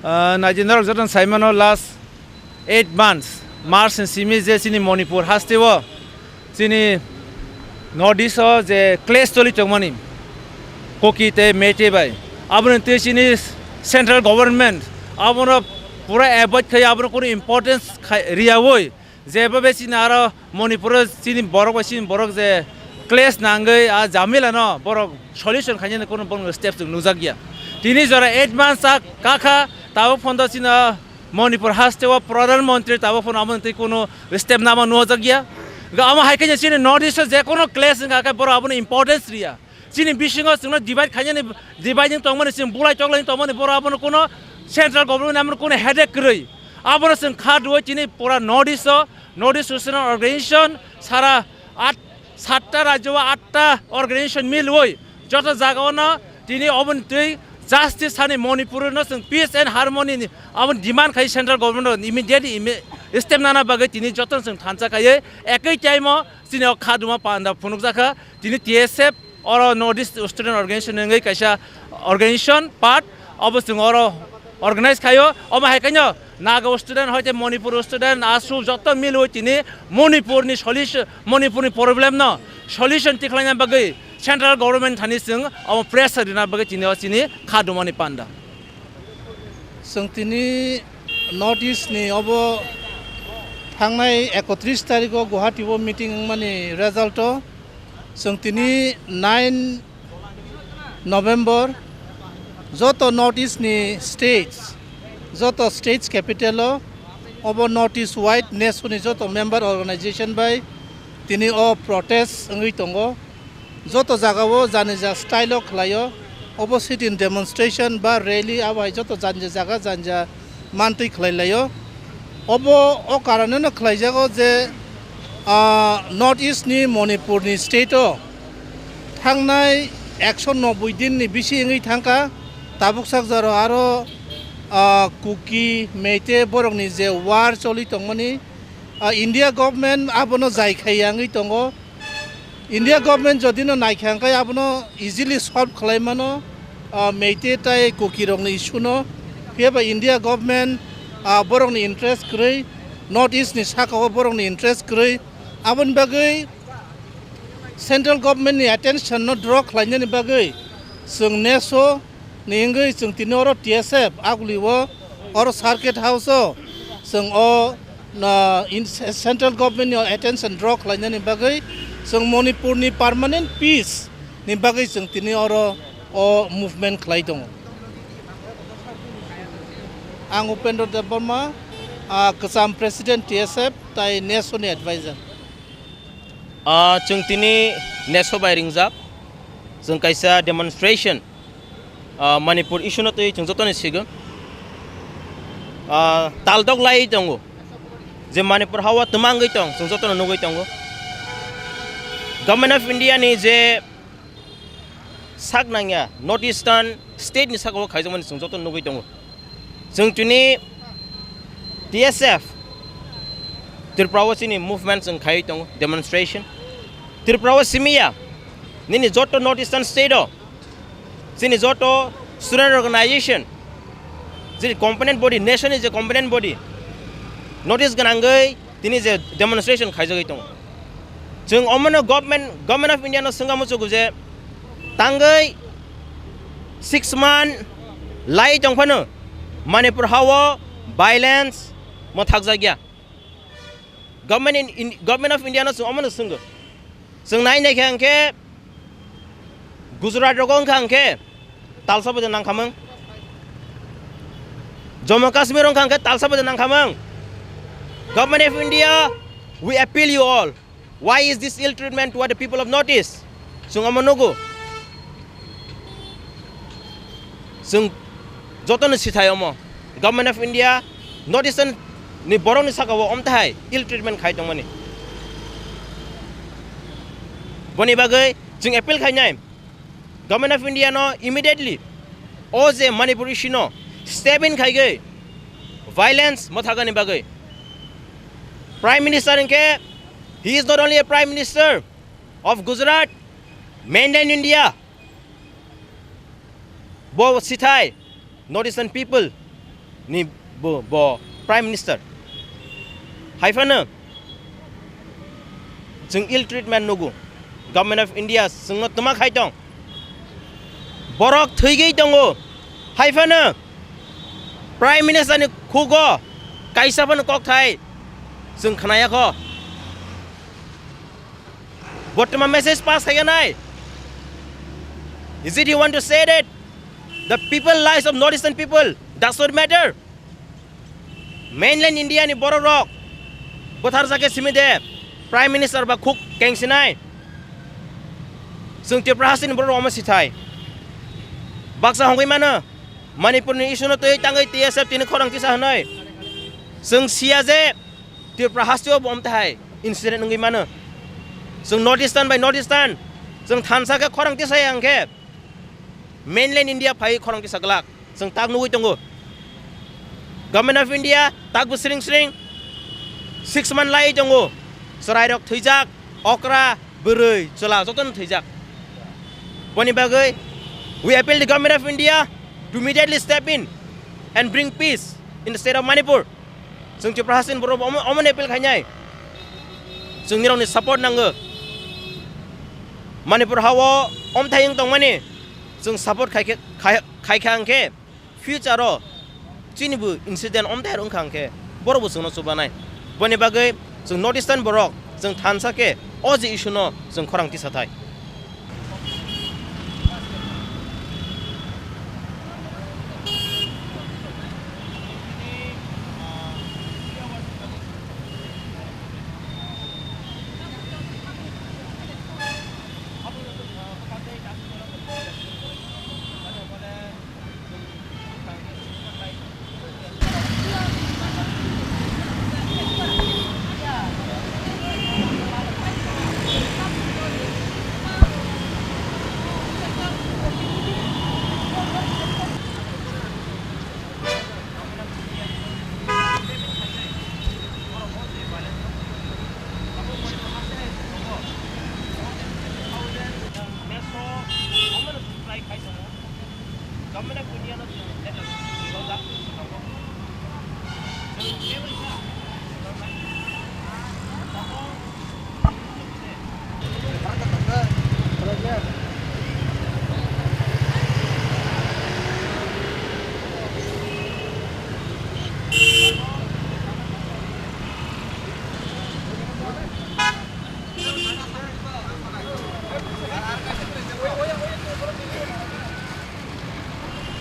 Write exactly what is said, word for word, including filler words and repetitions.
Ah, naidi norok jotono saimano last eight months, March ni simi je chini Manipur hasteo chini North East o je clash choli tongmani Kuki tei Meitei bai, aboni twi chini central government abono pura avoid khai, abono kunu importance khai riyawi, jeba be chini aro Manipur o chini borok bai chini borok je clash nangwi a jamila no borok solution khainani kunu borok step chwng nujak ya. Tini jora eight months a kakha, tabuk phondo chini Manipur haste o Pradhan Mantri tabuk phono amoni twi kunu step nama nujak ya. Ga ama hai khe chini North East o je kunu clash wngkha khe borok abono importance riya. Chini bisingo chwngno divide khainani, dividing tongmani, chwng bulai toklai tongmani, borok abono kuno central government abono kuno headache kwrwi. Abono chwng kha rwui tini pura North East o, North East Student Organization sara at, satta rajyo o atta organization milwi joto jagao no tini oboni twi justice hani Manipur no chwng peace and harmony ni abo demand khai central government o immediately imi-, step nana bagwi tini joto chwng thansa khaiwi ekoi time o chini o kha duma panda phunukjakha. Tini T S F oro North East Student Organization wngwi kaisa organization part, obo chwng oro organize khaio. Omo hai khaino Naga student hoite Manipur student, ASU joto milwi tini Manipurni solution, Manipurni problem no solution tikhlaina bagwi central government thani chwng omo pressure rina bagwi tini o chini kha dumani panda. Chwng tini North East ni obo thangnai ekotris tarikh o Guwahati o meeting wngmani result o chwng tini nine November joto North East ni states, joto states capital o obo North East wide neso ni joto member organization bai tini o protest wngwi tongo. Joto jagao jani ja style o khlaio, obo sit-in demonstration ba rally abo hai joto jani ja jaga jani ja mantwi khlai laio. Obo o karoneno khlaijago je, ah, North East ni Manipur ni state o thangnai ekso noboi din ni bisi wngwi thangkha, tabuk sak jora aro, ah, Kuki, Meitei borokni je war choli tongmani, ah, India government abono jai khaiya wngwi tongo. India government jodi no naikha hwnkhe abono easily solve khlai mano, ah, Meitei tei Kuki rokni issue no. Phiya ba India government, ah, borokni interest kwrwi, North East ni saka o borokni interest kwrwi. Aboni bagwi central government ni attention no draw khlainani bagwi chwng neso ni wngwi chwng tini oro T S F aguli o oro circuit house o chwng o na in central government ni attention draw khlainani bagwi chwng Manipur ni permanent peace ni bagwi chwng tini oro o movement khlai tongo. Ang Upendra Debbarma, ah, kwcham president T S F tai neso ni advisor. Ah, chwng tini neso bai ringjak, chwng kaisa demonstration, ah, Manipur issue no twi chwng jotoni sigo. Ah, taldok lai tongo je Manipur hawa twmangwi tong, chwng jotono nugwi tongo. Government of India ni je sak nangya North Eastern state ni saka o khaijakmani chwng jotono nugwi tongo. Chwng chini T S F Tripura o chini movement chwng khaiwi tongo, demonstration. Tripura o simiya nini joto North Eastern state o chini joto student organization, chini component body, nation ni je component body, North East gwnangwi tini je demonstration khaijagwi tongo. Chwng omono government, Government of India no swngna muchugo je tangwi six month lai tongphano Manipur hao violence mwthakjakya. Government in, in, Government of India no chwng omono swnggo. Chwng nai naikha hwnkhe Gujarat rogo wngkha hwnkhe talsa bai nangkhamung. Jammu Kashmir wngkha hwnkhe talsa bai nangkhamung. Government of India, we appeal you all. Why is this ill treatment toward the people of North East? Chwng omo nugo. Chwng jotono sithai omo, Government of India North Eastern ni borokni saka o omtahai ill treatment khai tongmani. Boni bagwi chwng appeal khainai, Government of India no immediately o je Manipur issue no step in khaigwi violence mwthagani bagwi. Prime Minister hinkhe, he is not only a Prime Minister of Gujarat, mainland India, bo sithai North Eastern people ni bo, bo Prime Minister. Haiphano chwng ill treatment nugo. Government of India chwngno twma khai tong. Borok thwigwi tongo. Haiphano Prime Minister ni khugo kaisa phano kokthai chwng khnayakho. Bo twma message pass khaikha nai? Is it you want to say that the people lives of North Eastern people does not matter? Mainland India ni borok rok bwthar jake simi de Prime Minister ba khuk kengsinai. Chwng Tripura hasteni borok rok omo sithai. Baksa hongwi mano, Manipur ni issue no twi tangwi T S F tini khorang tisa hwnwi. Chwng siya je Tripura hasteo bo omtahai incident wngwi mano. Chwng North Eastern bai North Eastern, chwng thansa khe khorang tisai ang khe mainland India phai khorang tisa glak. Chwng tak nugwi tongo. Government of India tak bo sring sring six month lai tongo. Chwrairok thwijak, okra, bwrwi, chwla jotono thwijak. Boni bagwi we appeal the Government of India to immediately step in and bring peace in the state of Manipur. Chwng Tripura hasteni borok omo, omo ni appeal khainai. Chwng nirokni support nango. Manipur hao omthai wng tongmani chwng support khai khe, khai, khai kha hwnkhe future o chini bo incident omthai wng kha hwnkhe borok bo chwngno chubanai. Boni bagwi chwng North Eastern borok chwng thansa khe o je issue no chwng khorang tisathai. Government of India no